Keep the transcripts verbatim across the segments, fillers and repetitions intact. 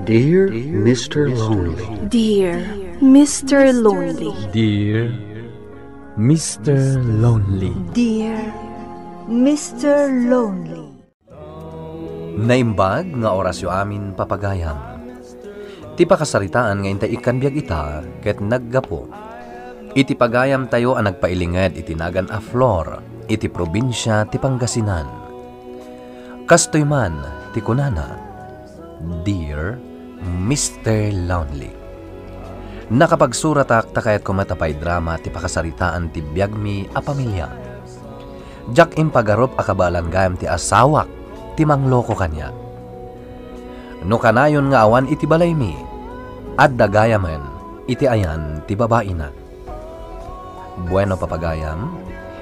Dear Mister Lonely. Dear Mister Lonely. Dear Mister Lonely. Dear Mister Lonely. Naimbag nga orasyo amin, papagayam. Ti pakasaritaan nga intay ikkan biag ita ket naggapu iti pagayamtayo a nagpailinged iti nagan a Flor iti probinsia ti Pangasinan. Kastoy man ti kunana, "Dear Mister Lonely." Nakapagsuratak ta kayatko met a paidrama ti pakasaritaan ti biagmi a pamilia. Diak impagarup a kabaelan gayam ti asawak ti mangloko kaniak. No kanayon nga awan iti balaymi, adda gayamen iti ayan ti babaina. Bueno, papagayam,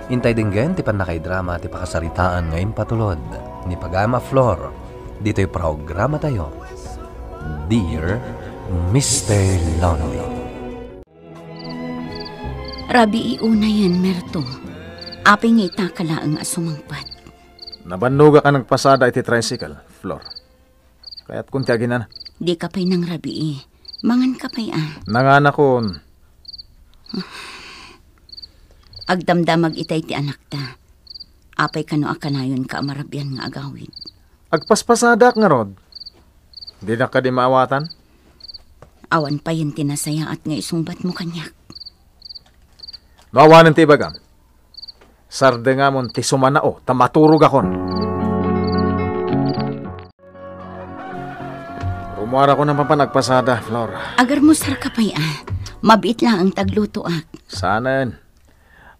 intay denggen ti pannakaidrama ti pakasaritaan nga impatulod ni pagayam a Flor ditoy programatayo, Dear Mister Lonely. Rabii unayen, Merto. Apay nga itaka laeng a sumangpet? Nabannogak a nagpasada iti tricycle, Flor. Kayatkon ti aginana. Dika pay nangrabii. Manganka pay a. Nanganakon. Agdamdamag itay ti anakta. Apay kano a kanayonka a marabian nga agawid? Agpaspasadak ngarud. Dinak kadi maawatan? Awan payen ti nasayaat nga isungbatmo kaniak. No awanen ti ibagam, sardengamon ti sumanao ta maturogakon. Rummuarakon a mapan agpasada, Flor. Agarmusarka pay a. Mabiit laeng ti aglutoak. Saanen.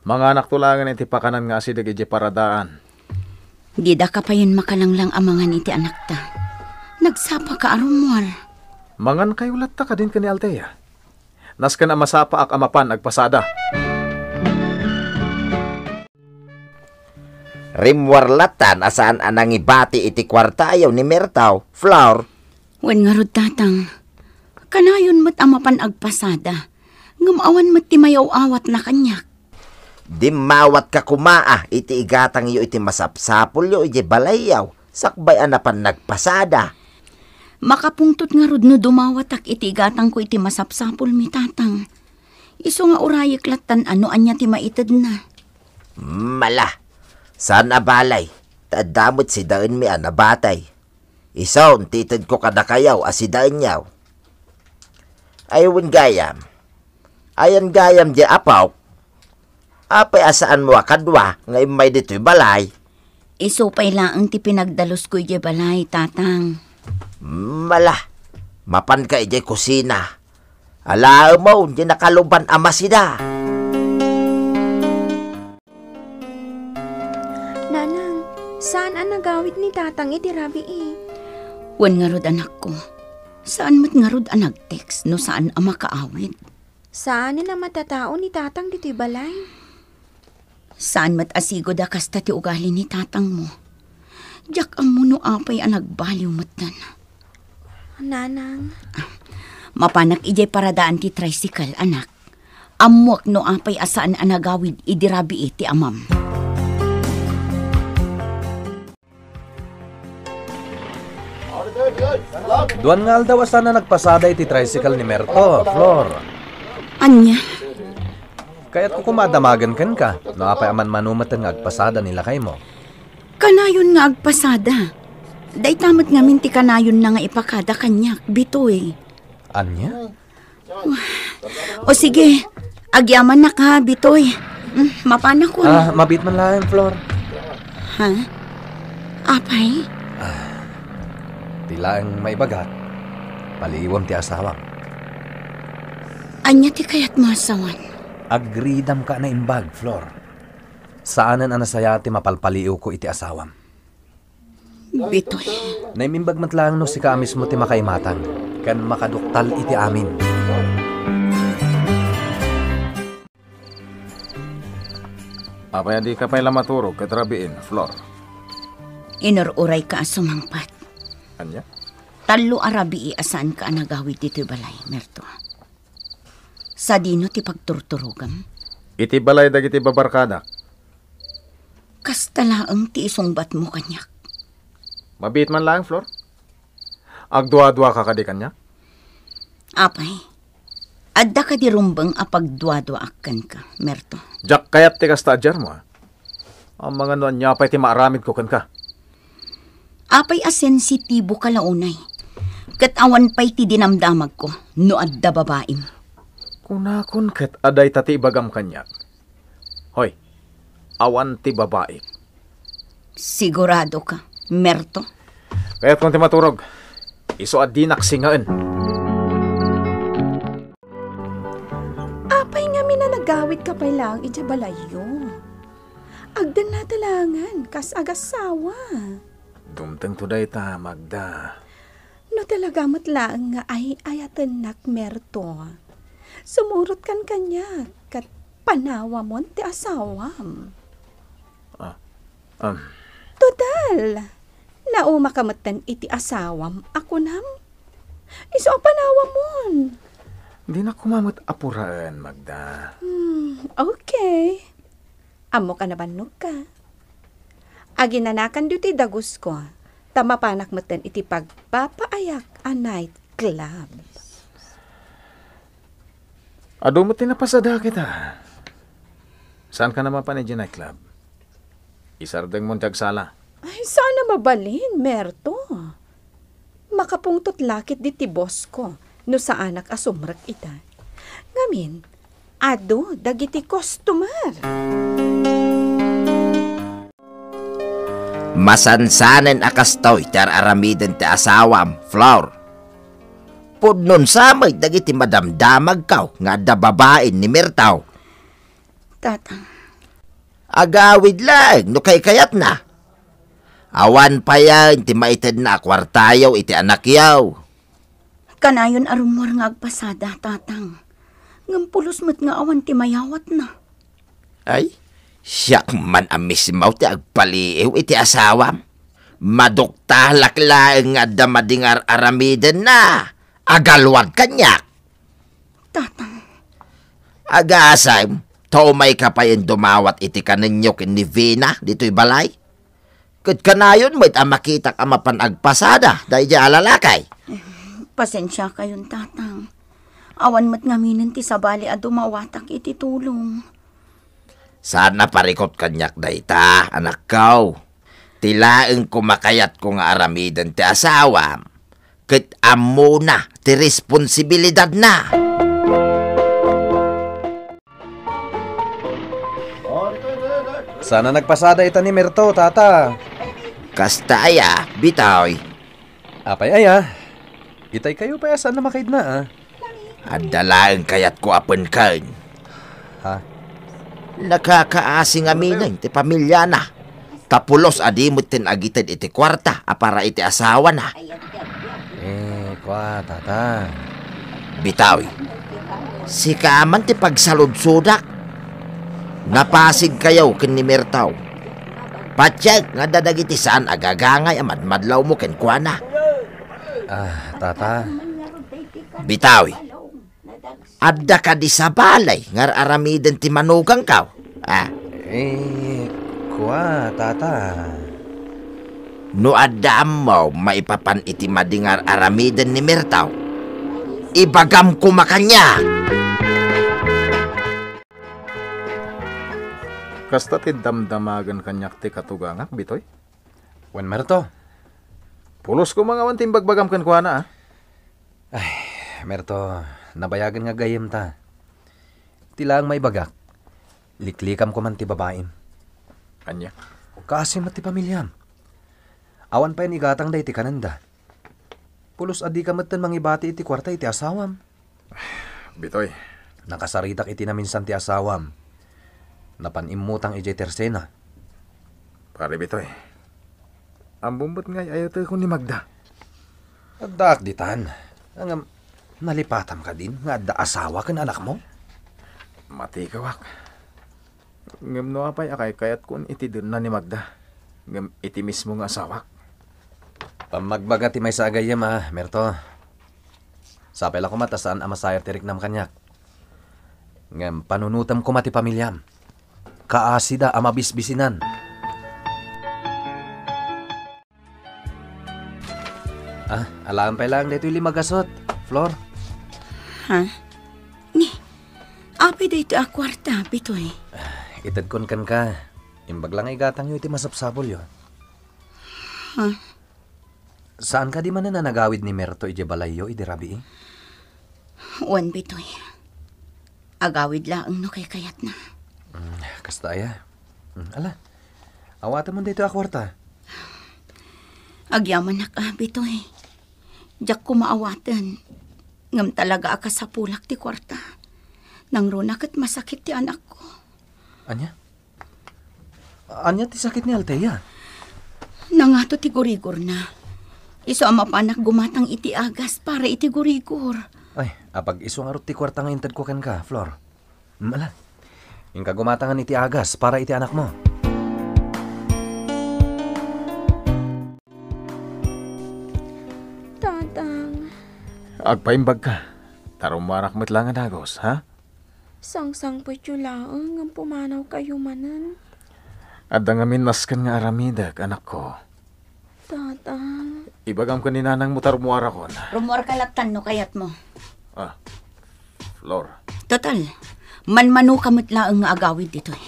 Manganakto laengen iti pakanan nga asideg idiay paradaan. Didaka payen makalanglang a mangan iti anakta. Nagsapaka a rummuar. Mangankayo latta kadin ken ni Althea. Nasken a masapaak a mapan agpasada. Rimmuar lattan a saan a nangibati iti kuartayo ni Merto, Flor. Wen ngarud, Tatang. Kanayon met a mapan agpasada, ngem awan met ti mayaw-awatna kaniak. Dimmawatka koma a iti igatangyo iti masapsapulyo idiay balayyo, sakbay a napan nagpasada. Makapungtot ngarud no dumawatak iti igatangko iti masapsapulmi, Tatang. Isu nga urayek lattan a no ania ti maitedna. Mala, saan a balay, ta adda met sidaenmi a nabatay. Isun ti itedko kadakayo a sidaenyo. Ay wen gayam, ayan gayam diay apok? Apay a saanmo a kadua nga immay ditoy balay? Isu pay laeng ti pinagdalusko idiay balay, Tatang. Mala, mapanka idiay kusina. Alaemon diay nakaluban a masida. Nanang, saan a nagawid ni Tatang iti rabii? Wen ngarud, anakko. Saan met ngarud a nag-text no saan a makaawid? Saanen a matatao ni Tatang ditoy balay? Saan met a sigud a kasta ti ugali ni Tatangmo. Diak ammo no apay a nagbaliw metten. Nanang. Mapanak idiay paradaan ti tricycle, anak. Ammoak no apay a saan a nagawid idi rabii ti amam. Duan nga aldaw a saan a nagpasada iti tricycle ni Merto, Flor. Ania? Kayatko koma a damagen kenka, no apay a manmano metten nga agpasada ni lakaymo. Kanayon nga agpasada. Dayta met ngamin ti kanayonna nga ipakada kaniak, Bitoy. Ania? O sige, agyamanak ha, Bitoy. Mm, mapanakon. Ah, mabiit man laeng, Flor. Ha? Apay? Ah, ti laeng maibagak, paliiwem ti asawam. Ania ti kayatmo a sawen? Agridamka a naimbag, Flor. Saanen a nasayaat ti mapalpaliiwko iti asawam. Bitoy. Naimimbag met laeng no sika a mismo ti makaimatang ken makaduktal iti amin. Apay a dika pay la maturog ket rabiin, Flor? Inur-urayka a sumangpet. Ania? Tallo a rabii a saanka a nagawid ditoy balay, Merto. Sadino ti pagturturogam? Iti balay dagiti babarkadak. Kasta laeng ti isungbatmo kaniak. Mabiit man laeng, Flor. Agduaduaka kadi kaniak? Apay, adda kadi rumbeng a pagduaduaak kenka, Merto? Diak kayat ti kasta a diyarmo, a. Amangan no ania pay ti maaramidko kenka. Apay a sensitiboka la unay? Ket awan pay ti dinamdamagko no adda babaim. Kunakon ket a dayta ti ibagam kaniak. Hoy, awan ti babaik. Siguradoka, Merto? Kayatkon ti maturog. Isu a dinak singaen. Apay ngamin a nagawidka pay laeng idiay balayyo? Agdennata laengen kas agassawa. Dumtengto dayta, Magda. No talaga met laeng nga ay-ayatennak, Merto, sumurotkan kaniak ket panawamon ti asawam. Ah, um. Total, naumaka metten iti asawam a kunam. Isu a panawamon. Dinak koma met apuraen, Magda. Hmm, okay. Ammok a nabannogka. Aginanakan ditoy dagusko, ta mapanak metten iti pagpapaayak a night club. Adu met ti napasada kita. Saanka a mapan idiay night club? Isardengmon ti agsala. Ay, saan a mabalin, Merto. Makapungtot la ketdi ti boss ko no saanak a sumrek ita. Ngamin, adu dagiti customer. Masansanen a kastoy ti ar-aramiden ti asawam, Flor. Pudnon sa met dagiti madamdamagko nga adda babain ni Merto. Tatang. Agawid laeng no kaykayatna. Awan payen ti maitedna a kuartayo iti anakyo. Kanayon a rummuar nga agpasada, Tatang. Ngem pulos met nga awan ti mayawatna. Ay, siak man a mismo ti agpaliiw iti asawam. Maduktalak laeng nga adda madi nga ar-aramidenna. Agalwad kaniak. Tatang. Agasem, ta umayka payen dumawat iti kanenyo ken ni Vina ditoy balay. Ket kanayon met a makitak a mapan agpasada daydiay a lalaki. Pasensiakayon, Tatang. Awan met ngaminen ti sabali a dumawatak iti tulong. Saan a parikut kaniak dayta, anakko. Ti laeng kumakayatko nga aramiden ti asawam, ket ammona ti responsibilidadna. Saan a nagpasada ita ni Merto, Tata? Kasta aya, Bitoy. Apay aya? Itay kayo pay a saan a makaidna, a? Adda laeng kayatko a penken. Ha? Nakakaasi ngaminen ti pamiliana. Ta pulos a di metten agited iti kuarta a para iti asawana. Eh, kua, Tata. Bitoy, sika man ti pagsaludsodak. Napasigkayo ken ni Merto. Patiek nga adda dagiti saan a gagangay a madmadlawmo kenkuana. Ah, Tata. Bitoy, adda kadi sabali nga ar-aramiden ti manugangko? Ah. Eh, kua, Tata. No adda ammo maipapan iti madi nga ar-aramiden ni Merto, ibagam koma kaniak. Kasta ti damdamagen kaniak ti katugangak, Bitoy? Wen, Merto. Pulos koma nga awan ti imbagbagam kenkuana, a. Ay, Merto, nabayagen nga gayyemta. Ti laeng maibagak, liklikam koman ti babaim. Ania? Kaasi met ti pamiliam. Awan payen igatangda iti kanenda. Pulos a dika metten mangibati iti kuarta iti asawam. Bitoy. Nakasaritak iti naminsan ti asawam. Napan immutang idiay tersena. Pare Bitoy, ammom met nga ay-ayatekon ni Magda. Addaak ditan. Ngem, nalipatam kadin nga adda asawa ken anakmo? Matikawak. Ngem no apay a kaykayatkon iti denna ni Magda, ngem iti mismo nga asawak? Pammagbaga ti maysa a gayyem, a, Merto. Sapay la koma ta saan a masayaat ti riknam kaniak. Ngem panunotem koma ti pamiliam. Kaasida a mabisbisinan. Ah, alaem pay laeng daytoy lima gasut, Flor. Ha? Ni, apay daytoy a kuarta, Bitoy? Itedkon kenka. Imbag la nga igatangyo iti masapsapulyo. Ha? Saan kadi manen a nagawid ni Merto idiay balayyo idi rabii? Wen, Bitoy. Agawid laeng no kaykayatna. Mm, kasta aya. Mm, ala, awatemon daytoy a kuarta. Agyamanak a, Bitoy. Diak koma awaten. Ngem talaga a kasapulak ti kuarta. Nangruna ket masakit ti anakko. Ania? Ania ti sakit ni Althea? Nangato ti gurigorna. Isu a mapanak gumatang iti agas para iti gurigor. Ay, apag-isu ngarud ti kuarta nga intedko kenka, Flor. Mm, ala. Inka gumatangan iti agas para iti anakmo. Tatang. Agpaimbagka. Ta rummuarak met la nga dagus, ha? Sangsangpetyo laeng ngem pumanawkayo manen. Adda ngamin nasken nga aramidek, anakko. Tatang. Ibagam ken ni nanangmo ta rummuarakon. Rummuarka lattan no kayatmo. Ah, Flor. Total, manmanoka met laeng nga agawid ditoy.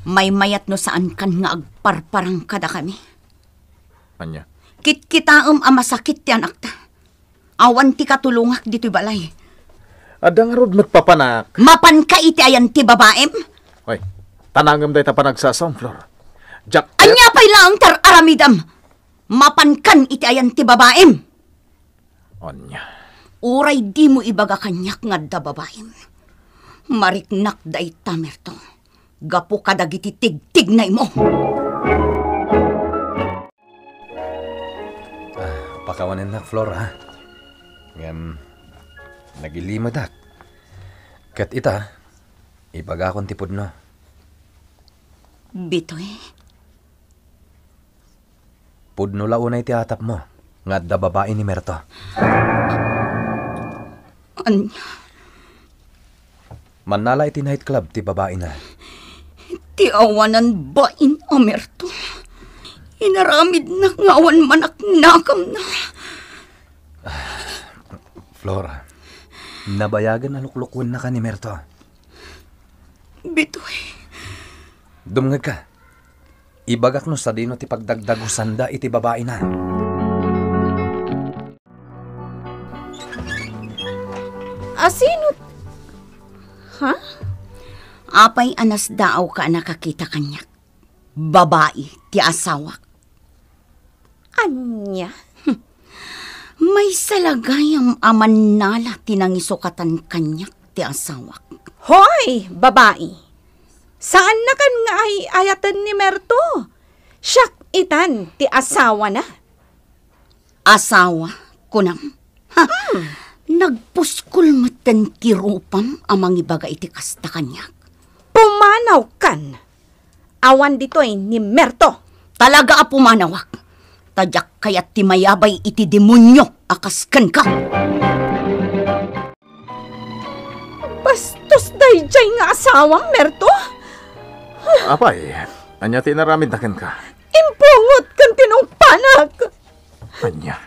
Maymayat no saankan nga agparparang kadakami. Ania? Kitkitaem a masakit ti anakta. Awan ti katulongak ditoy balay. Adda ngarud met papanak. Mapanka iti ayan ti babaim? Oy, tanangem dayta panagsasaom, Flor. Diak ket... Ania pay laeng ti ar-aramidem? Mapankan iti ayan ti babaim? Ania? Uray dimo ibaga kaniak nga adda babaim. Mariknak dayta, Merto. Gapu kadagiti tigtignaymo. Ah, pakawanennak, Flor, ha? Ngem, nagilimedak. Ket ita, ibagakon ti pudno. Bitoy? Pudno la unay ti atapmo nga adda babai ni Merto. Ania? Mannala iti nightclub ti babaina. Ti awanan bain a Merto. Inaramidnak nga awan manaknakamna. Flora, nabayagen a luklukonnaka ni Merto. Bitoy. Dumngegka. Ibagak no sadino ti pagdagdagusanda iti babaina. Asino? Ha? Apay a nasdaawka a nakakita kaniak? Babai ti asawak. Ania? Maysa la gayam a mannala ti nangisukatan kaniak ti asawak. Hoy, babai! Saannakan nga ay-ayaten ni Merto. Siak itan ti asawana. Asawa, kunam? Ha! Hmm. Nagpuskol metten ti rupam a mangibaga iti kasta kaniak. Pumanawkan! Awan ditoy ni Merto. Talaga a pumanawak. Ta diak kayat ti mayabay iti demonio a kas kenka. Bastos daydiay nga asawam, Merto! Apay, ania ti inaramidna kenka? Impungot ken tinungpanak! Ania?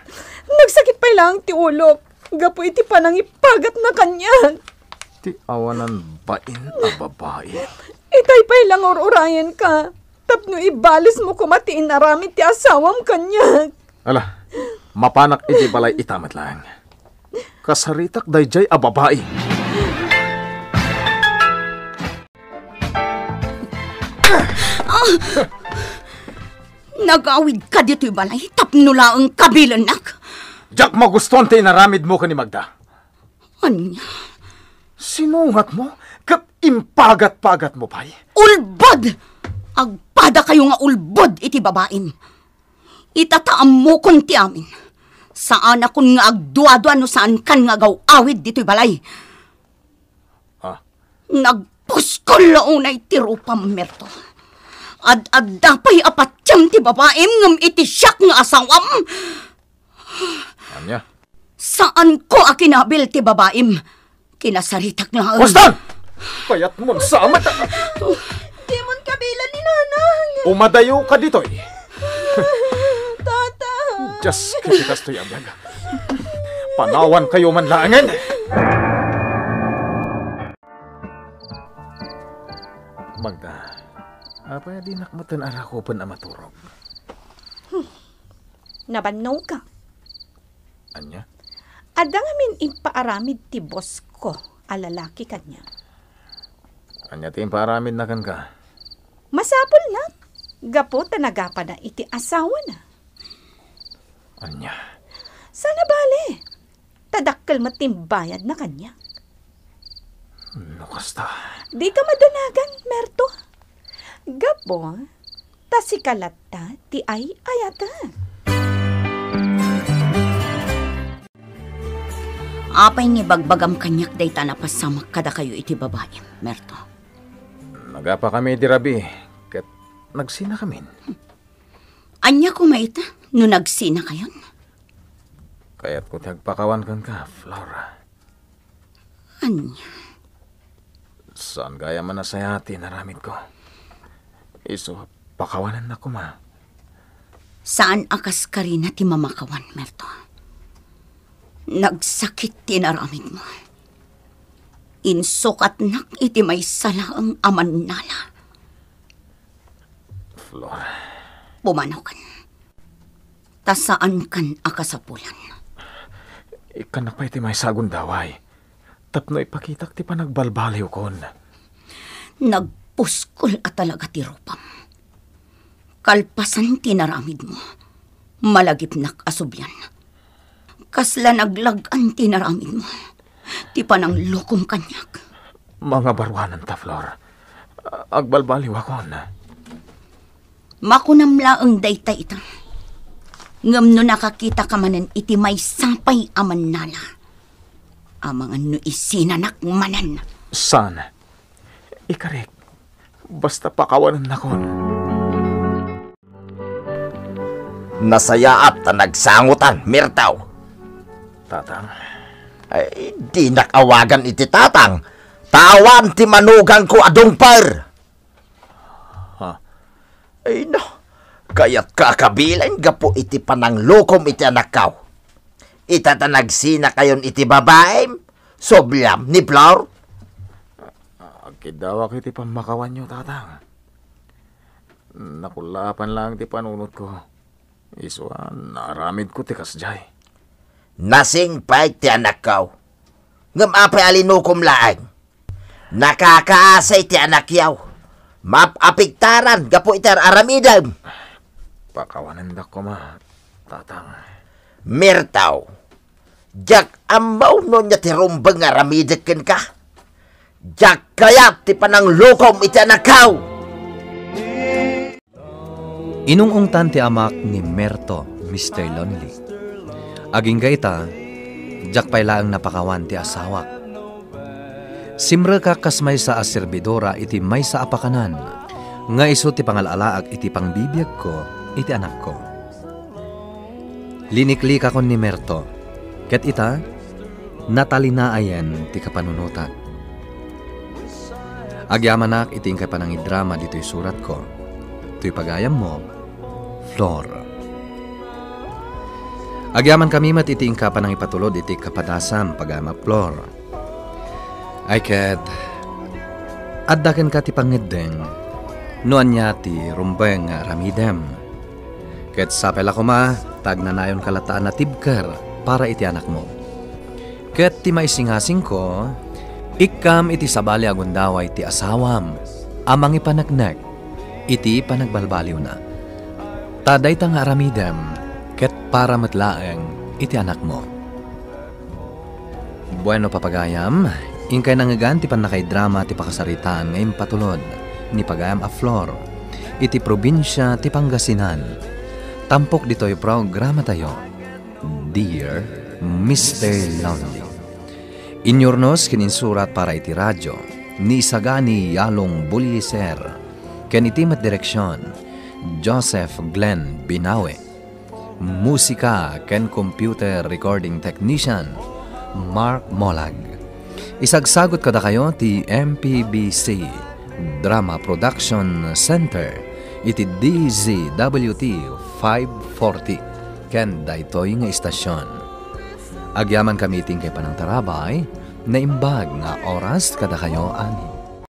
Nagsakit pay laeng ti ulok gapu iti panangipagatna kaniak. Ti awanan bain a babai. Itay pay la nga ur-urayenka tapno ibalismo koma ti inaramid ti asawam kaniak. Ala, mapanak iti balay ita met laeng. Kasaritak daydiay a babai. Ah! Nagawidka ditoy balay tapno laeng kabilennak? Diak magustuan ti inaramidmo ken ni Magda. Ania? Sinungatmo ket impagat-pagatmo pay? Ulbod! Agpadakayo nga ulbod iti babaim. Ita ta ammokon ti amin. Saanakon nga agduadua no saankan nga agaw-awid ditoy balay. Ah. Nagpuskol la unay ti rupam, Merto. Ad-adda pay a patiem ti babaim ngem iti siak nga asawam. Ania? Saanko a kinabil ti babaim. Kinasaritak laeng. Huston! Kayatmon sa amat a... Dimon kabilan ni Nanang. Umadayoka ditoy. Tata. Dios, kiti kastoy a biag. Panawankayo man laengen. Magda, apay a dinak metten a rakupen a maturog? Nabannoka. Ania? Adda ngamin impaaramid ti boss ko a lalaki kaniak. Ania ti impaaramidna kenka? Masapulna, gapu ta nagapana iti asawana. Ania? Sana bale, ta dakkel met ti imbayadna kaniak. No kasta. Dika madanagan, Merto. Gapu ta sika latta ti ay-ayatek. Apay nga ibagbagam kaniak dayta a napasamak kadakayo iti babaim, Merto? Nagapakami idi rabii, ket nagsinakamin. Ania koma ita no nagsinakayon? Kayatko ti agpakawan kenka, Flora. Ania? Saan gayam a nasayaat ti inaramidko. Isu, pakawanennak koma. Saan a kas karina ti mamakawan, Merto. Nagsakit ti inaramidmo. Insukatnak iti maysa laeng a mannala. Flor. Pumanaw kan. Ta saan kan a kasapulan. Ikkannak pay ti maysa a gundaway tapno ipakitak ti panagbalbaliwkon. Nagpuskol a talaga ti rupam. Kalpasan ti naramidmo, malagipnak a sublian. Kasla naglag-an ti naramidmo, ti pananglukom kaniak. Mangabaruananta, Flor. Agbalbaliwakon. Makunam laeng dayta ita. Ngem no nakakitaka manen iti maysa pay a mannala, amangan no isinanak manen. Saan? Ikarik, basta pakawanennakon. Nasayaat ta nagsangotan, Merto. Tatang. Ay, dinak awagan iti tatang. Ta awan ti manugangko a dungper. Ha? Ay, no. Kayatka a kabilen gapu iti pananglukom iti anakko. Ita ta nagsinakayon iti babaim, subliam ni Flor. Agkiddawak iti pammakawanyo, Tatang. Nakullaapan laeng ti panunotko. Isu a naaramidko ti kasdiay. Nasingpet ti anakko. Ngem apay a linukom laeng? Nakakaasi ti anakyo. Maap-apigtaran gapu iti ar-aramidem. Pakawanendak koma, Tatang. Merto, diak ammo no ania ti rumbeng nga aramidek kenka. Diak kayat ti pananglukom iti anakko. Inung-ungtan ti amak ni Merto, Mister Lonely. Agingga ita, diak pay laeng napakawan ti asawak. Simrekak kas maysa a serbidora iti maysa a pakanan, nga isu ti pangal-alaak iti pangbibiagko iti anakko. Liniklikakon ni Merto, ket ita, natalinaayen ti kapanunotak. Agyamanak iti inkay panangidrama ditoy suratko. Toy pagayammo, Flor. Agyamankami met iti inka panangipatulod iti kapadasam, pagayam a Flor. Ay ket, adda kenka ti pangngeddeng no ania ti rumbeng nga aramidem. Ket sapay la koma ta agnanayonka latta a natibker para iti anakmo. Ket ti maisingasingko, ikkam iti sabali a gundaway ti asawam a mangipaneknek iti panagbalbaliwna. Ta dayta nga aramidem ket para met laeng iti anakmo. Bueno, papagayam, inkay nangngegan ti pannakaidrama ti pakasaritaan nga impatulod ni pagayam a Flor iti probinsia ti Pangasinan. Tampok ditoy programatayo, Dear Mister Lonely. Inyurnos ken insurat para iti radio ni Isagani Yalong Buliser ken iti met direksion, Joseph Glenn Binawe. Musika ken computer recording technician, Mark Molag. Isagsagut kadakayo ti M P B C Drama Production Center iti D Z W T five forty. ken daytoy nga istasion. Agyamankami iti inkay panangtarabay, naimbag nga oras kadakayo amin.